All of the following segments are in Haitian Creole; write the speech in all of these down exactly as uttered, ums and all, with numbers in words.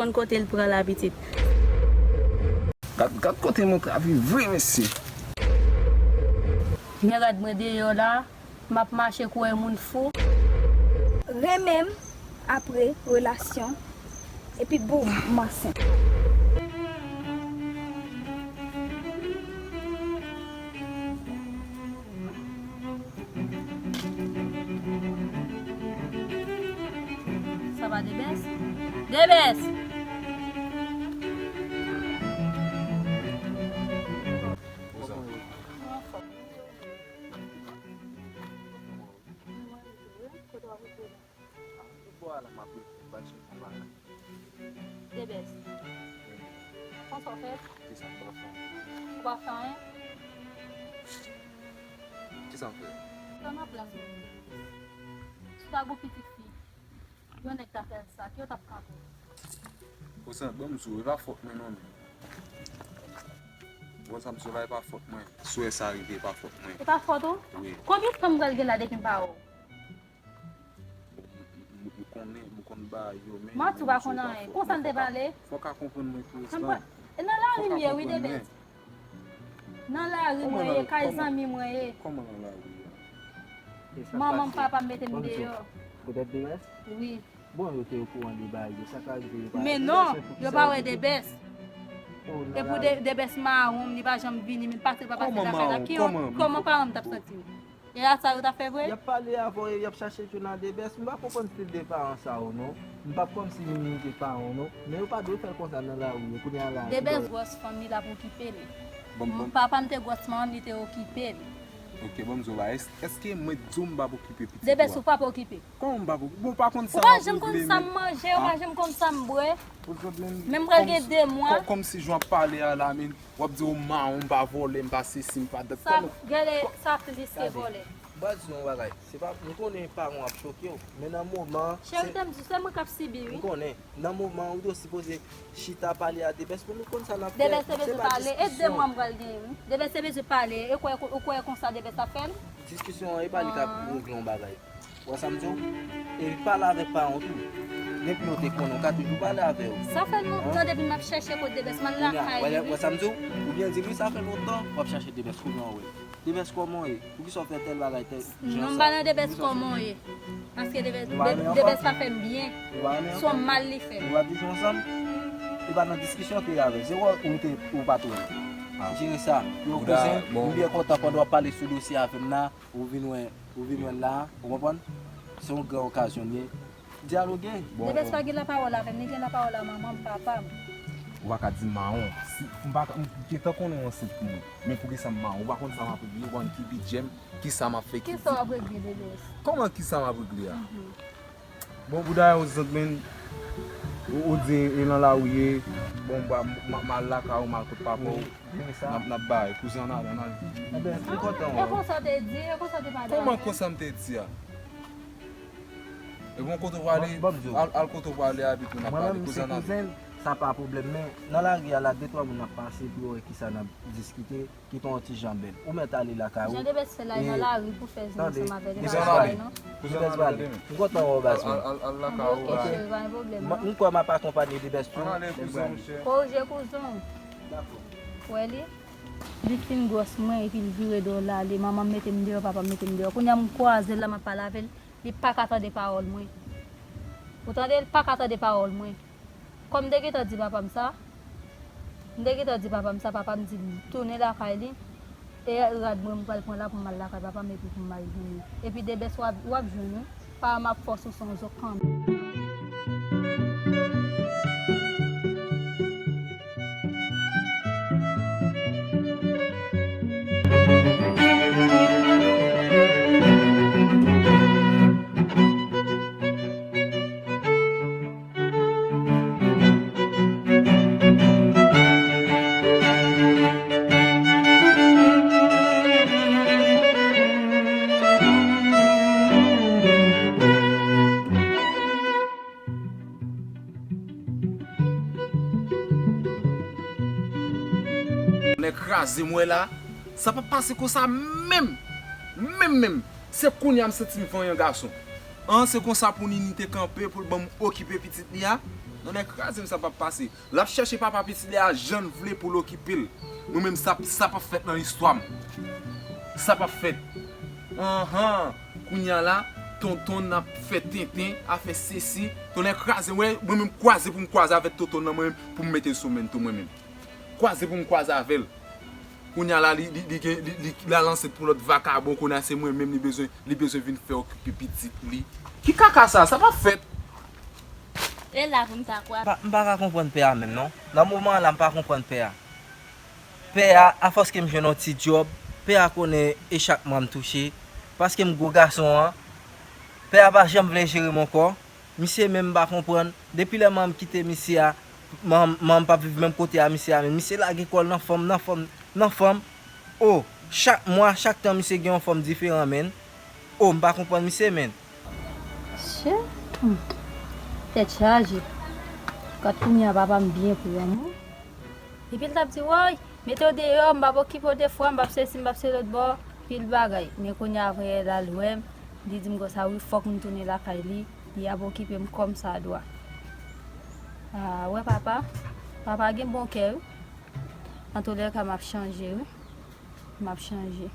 Kote l pran la pitit? Gad, gad kote montre a vin vre, mesye. Men rad mwen deyò la, m ap mache kou yon moun fou. Renmen m apre relasyon, epi boum, m ansent. Sa pa Debès? Debès! Tout bò a la m ap rete, m pa t janm fè bagay. Debès. Konsa w fèt? Kisa m pa fè? Ou pa fè anyen? Kisa m fè? Fè nan plas mwen. Si w ta gon pitit fi, yon nèg ta fè l sa, ki w t ap kanpe? Kouzan, ban m di w, e pa fòt mwen non, men. Bon, sa m di w la, e pa fòt mwen. Si w wè sa rive, e pa fòt mwen. E pa fòt ou? Wi. Konbyen tan m pral gen la depi m pa wè w? M, m, m, m konnen, m konn bagay yo, men. Manti, w pa konn anyen. Konsa n te pale. Fò w ka konprann mwen tou, Eslan. Nan lari m ye wi, Debès. Nan lari mwen ye, kay zanmi mwen ye. Kòman nan lari a? Manman m, papa m mete m deyò. Poutèt Debès? Wi. Bon, yo te okouran de bagay yo, sa ka rive yo pa wè. Men non, yo pa wè Debès. E pou Debès mawon, li pa janm vini, men pase l pa pase zafè la. Kòman paran m t ap santi yo? E a sa yo t ap fè vre? Y ap pale avè w e y ap chache tchoul nan Debès. M pa konprann stil de paran sa yo non. M p ap kòmsi minimize paran w non. Men yo pa dwe fè l konsa nan lari yo. Kounye a la. Debès gwòs fanm li la pou okipe l. Papa m te gwòs manman m, li te okipe l. Ok, ban m di w bagay. Èske mwen di w m p ap okipe pitit ou a? Debès ou p ap okipe. Kòman m p ap okipe? Bon, ou pa konn sa m ap regle, men. Ou pa janm konn sa m manje, ou pa janm konn sa m bwè. Menm pral gen de mwa. Kòmsi jan w ap pale a la, men. W ap di w mawon, m pa vòlè, m pa sesi, m pa dat. Sa, gade, sa plis ke vòlè. M pral di w yon bagay. Se pa, m konnen paran w ap choke w, men nan moman. Cheri, te m di, se mwen k ap sibi, wi. M konnen. Nan moman, ou dwe sipoze chita pale a Debès pou nou konn sa n ap fè. Debès se bezwen pale. E de mwa m pral genyen, wi. Debès se bezwen pale. E kwè, ou kwè konsa Debès ap fè l? Diskisyon an, e pa li k ap regle yon bagay. Wè sa m di w? E pale avèk paran w tou. Depi yo te konnen w ka toujou pale avè yo. Sa fè lontan depi m ap chèche kote Debès, m al lakay li, wi. Wè sa m di w? Ou byen di l wi, sa fè lontan w ap chache Debès, kounye a w wè l. Debès kòman w ye? Poukisa w fè tèl bagay, tèl jan sa? Non, m pa nan Debès kòman w ye. Paske Debès, Debès pa fè m byen. Se yon mal li fè m. Nou pa toujou ansanm? E pa nan diskisyon w te ye avè l. Se wè ou te, ou pa tou renmen. Jere sa. Yo kouzen, m byen kontan pandan w ap pale sou dosye avè m nan. Ou vin wè, ou vin wè l la, ou konprann? Se yon gran okazyon li ye. Dyaloge. Debès pa gen lapawòl avè m, li gen lapawòl a manman m, papa m. Ou pa ka di m mawon. Si, m pa ka, m gentan konnen w ansent pou mwen. Men poukisa m mawon? Ou pa konn sa m ap regle, ou pa konn ki bidjè m, kisa m ap fè, ki... Kisa w ap regle, Debès? Kòman kisa m ap regle a? Bon, pou dayè, ou zant, men, ou, ou di, e nan lari w ye, bon, m, m, m al lakay ou, m al kot papa w. N ap, n ap bay, kouzen an al, an al. Enben, m kontan wè w. E konsa w te di, e konsa w te pale avè m. Kòman konsa m te di a? E bon, kote w prale, al, al kote w prale a, epi tou n ap pale, kouzen an al. Kouzen, sa pa pwoblèm, men nan lari a la, de twa moun ap pase pou yo wè kisa n ap diskite, kite w yon ti jan bèl. Ou mèt ale lakay ou. Jan Debès fè la, e nan lari pou fè zen ansanm avè l, e pa bagay non. Debès prale. M kontan wè w, baz mwen. Al, al, al lakay ou. Ok, cheri, pa gen pwoblèm non. M kwè m ap akonpanye Debès tou. Korije kouzen w. Dakò. Wè li? Li fin gwòs mwen epi l vire do l ale. Manman m mete m deyò, papa m mete m deyò. Kounye a m kwaze l la, m ap pale avè l. Li pa ka tande pawòl mwen. Ou tande, li pa ka tande pawòl mwen. Kòm m te gentan di papa m sa, m te gentan di papa m sa, papa m di m tounen lakay li. E rad mwen m pral pran la pou m al lakay papa m epi pou m al jwenn li. Epi Debès w ap, w ap jwenn wi. Pa m ap fòs ou se yon zòk kanmenm. Nèg kraze m wè la, sa pa pase konsa menm, menm, menm. Se kounye a m santi m vanyan gason. An, se konsa pou Nini te kanpe pou l ban m okipe pitit li a? Tonnè kraze m, sa p ap pase. L ap chèche papa pitit li a jan l vle pou l okipe l. Mwen menm, sa, sa p ap fèt nan istwa m. Sa p ap fèt. Anhan. Kounye a la, tonton n ap fè tenten, a fè sesi. Tonnè kraze m, wè, mwen menm kwaze pou m kwaze avèk tonton nan mwen menm, pou m mete l sou men tou mwen menm. Kwaze pou m kwaze avè l. Kounye a la, li, li, li gen, li, li, l al ansent pou lòt vakabon, kounye a se mwen menm li bezwen, li bezwen vin fè okipe pitit li. Ki kaka sa? Sa p ap fèt. E la pou m ta kwaze. Pa, m pa ka konprann pè a menm, non. Nan moman an la, m pa konprann pè a. Pè a, afòs ke m jwenn yon ti djòb, pè a konnen e chak mwa m touche. Paske m gwo gason an, pè a pa janm vle jere m ankò. Misye menm m pa konprann. Depi lè manman m kite misye a, manman, manman m p ap viv menm kote a misye a, men misye lage kò l nan fanm, nan fanm, nan fanm. O, chak mwa, chak tan misye gen yon fanm diferan, menn. O, m pa konprann misye, menn. Shit. Hmm. Tèt chaje. Kat kounye a papa m byen pran, wi. Epi l t ap di, woy, mete w deyò, m p ap okipe w de fwa, m p ap se si, m p ap se lòt bò, pil bagay. Men kounye a, apre l al wè m, li di m konsa, wi, fòk m tounen lakay li, li ap okipe m kòmsadwa. A, wè papa, papa gen bon kè, wi. Antoulèka, m ap chanje, wi. M ap chanje.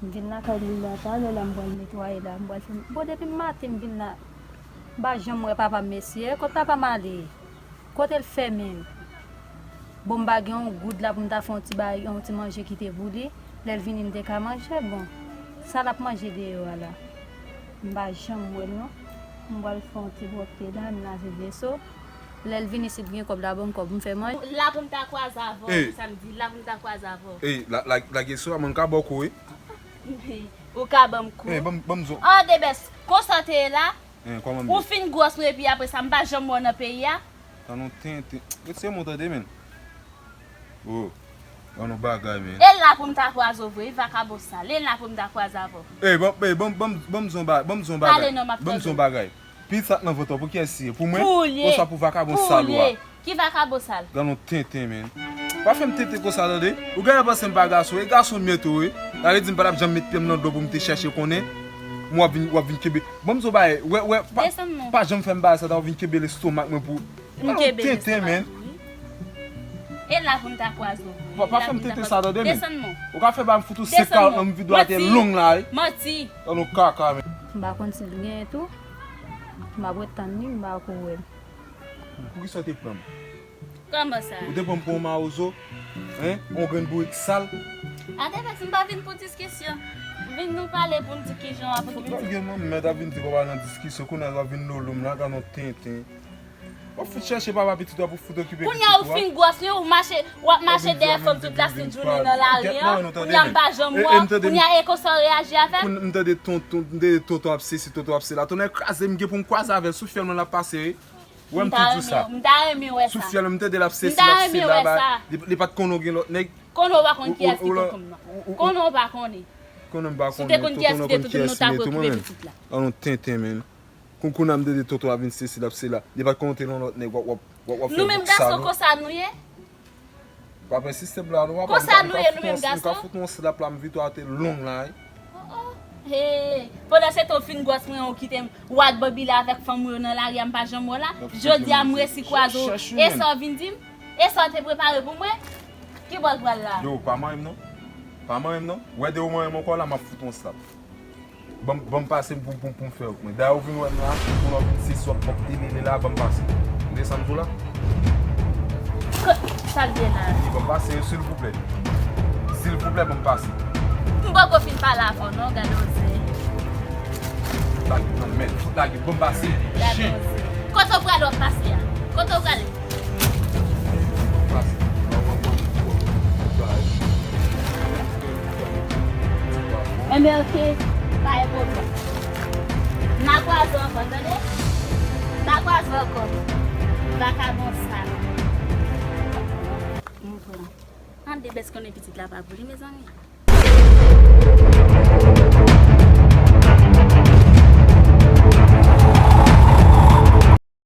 M vin lakay li la, talè la, m pral netwaye la, m pral fè, bon, depi maten m vin la, m pa janm wè papa m, mesye. Kot papa m ale? Kote l fèmen? Bon, m pa gen yon goud la pou m ta fè yon ti bay, yon ti manje kite pou li. Lè l vini, m te ka manje. Bon, sa l ap manje deyò a la? M pa janm wè l, non. M pral fè yon ti pwòpte la, m lave veso. Lè l vin isit, gen kòb la, ban m kòb, m fè manje. La pou m ta kwaze avè w, ey, pou sa m di, la pou m ta kwaze avè w. Ey, la, la, lage so a, mwen ka ba w kou, wi. Ou ka ban m kou. Ey, ban m, ban m zo. An, Debès, konsa w te ye la? Ey, kòman m ye? Ou fin gwòs, wi, epi apre sa, m pa janm wè w nan peyi a. Tan nou tenten. Ret se mwen tande, menn. O, an nou bagay, menn. E la pou m ta kwaze w vre, wi, vakabon sal. E la pou m ta kwaze avè w. Ey, ban, ey, ban, ban, ban m zo ba-, ban m zo bagay. Pale non, m ap tande w. Ban m zo bagay. Pitit sa k nan vant ou, pou kiyès li ye? Pou mwen? Pou ou li ye. Oswa pou vakabon sal ou a? Pou ou li ye. Ki vakabon sal? Gad yon tenten, menn. Pa fè m tenten konsa, tande. Ou genlè panse m pa gason, e gason m ye tou, wi. Sa vle di m pa t ap janm met pye m nan dlo pou m te chèche konnen. M w ap vin, w ap vin kenbe. Ban m di w bagay, wè, wè, pa, desann non, pa janm fè m bagay sa, ta w vin kenbe lestomak mwen pou, m kenbe tenten, lestomak menn. Wi. E la pou m ta kwaze w. Pa, pa fè m tenten sa, tande, menn. Desann non. Ou ka fè ba m fout ou senk kalòt nan m vide w atè long la, wi. Manti. Gad yon kaka, menn. M pa konn si l genyen tou. M ap ret tann li, m pa ko wè l. Poukisa w te pran m? Kòman sa? Ou te pran m pou yon mawozo? Hein? Yon grenn bourik sal? Atè, Debès, m pa vin pou diskisyon. M vin nou pale pou m di kijan w ap okipe pitit. Gade, mwen, m mèt ap vin di kòman nan diskisyon, kounye a w ap vin lolo m la, gad yon tenten. W ap fout chèche papa pitit w ap fout okipe pitit ou a. Kounye a ou fin gwòs, wi, ou mache, w ap mache dèyè fanm tout lasent jounen nan lari an. Kounye a m pa janm wè w. Kounye a e konsa w reyaji avè m? M tande tonton, m tande tonton ap sesi, tonton ap sela. Tonnè kraze m, gen pou m kwaze avè l sou fyèl mwen l ap pase, wi. Wè m tou di w sa. M ta renmen wè sa. Sou fyèl mwen, m tande l ap sesi, l ap sela, ba, li, li pa t konnen w gen lòt nèg. Konnen w pa konn kiyès ki tonton m nan. Konnen w pa konnen. Konnen m pa konnen. Si w te konn kiyès ki te tonton m nan, w t ap okipe pitit la. An nou tenten, menn. Kou, kounye a m tande tonton ap vin sesi, l ap sela. Li pa t konnen w te nan lòt nèg, w ap, w ap, w ap, w ap fè. Nou menm gason, konsa nou ye. Pa pè sistèm la, nou pa, konsa nou ye, nou menm gason. M ka fout yon slap la, m vide w atè long la, wi. Oh, oh. Hey, pandan se tan w fin gwòs mwen, ou kite m, w al babile avèk fanm ou yo nan lari a, m pa janm wè w la. Jodi a, m resi kwaze w. E sa w vin di m? E sa w te prepare pou mwen? Ki bò l pral la? Yo, pa manyen m non. Pa manyen m non. Wè, de ou manyen m ankò la, m ap fout yon slap. Ban m, ban m pase pou, pou, pou m fè w konnen. Dayè, ou vin wè m la, pou lè w vin se sòt pòp telele la, ban m pase. Ou desann tou la? Sa l gen la? Ban m pase, silvouplè. Silvouplè, ban m pase. M poko fin pale avè w non, gade w zen. Lage nan men, fout lage, ban m pase. Chen. Kote w prale w ap pase a? Kote w prale? Enben, oke, pa gen pwoblèm. M a kwaze w ankò, tande? M a kwaze w ankò. Vakabon sal. Mwen pran. An, Debès konnen pitit la pa pou li, mezanmi.